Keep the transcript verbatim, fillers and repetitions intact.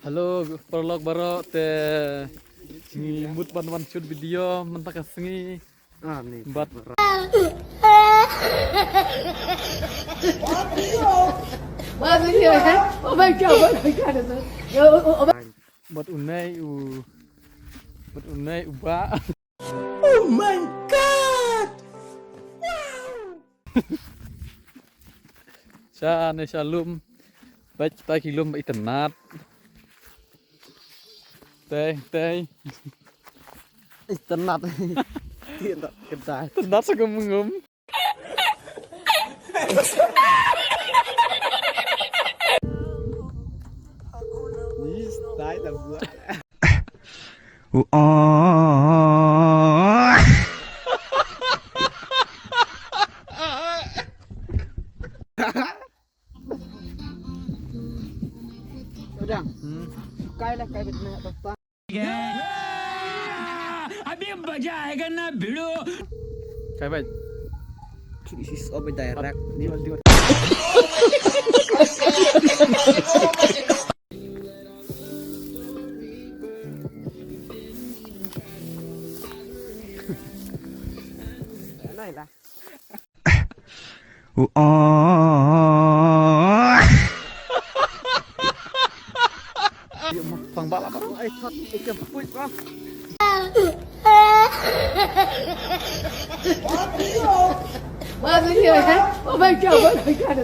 Hello, paralok baroh, te ngi mut ban wan shoot video mynta ka sngi. Ah, ni. But Oh my God, oh my God. But u nei u, but u nei u ba. Oh my God! Wow! Sha ne sha lum. Bad kita ki lum ba itynnat. Tei, tei. Itynnat. Itynnat kedai. Itynnat sa ka mengum. Ni style dah buat. Udang. Hmm. Kai lah, kai bet na tak. अभी मजा आएगा ना भिड़ो। Kai bai. This is over direct. Ni wal di. Nai lah. Pang bala ba. Ai thot ikem puit ba. Oh my God, oh my God.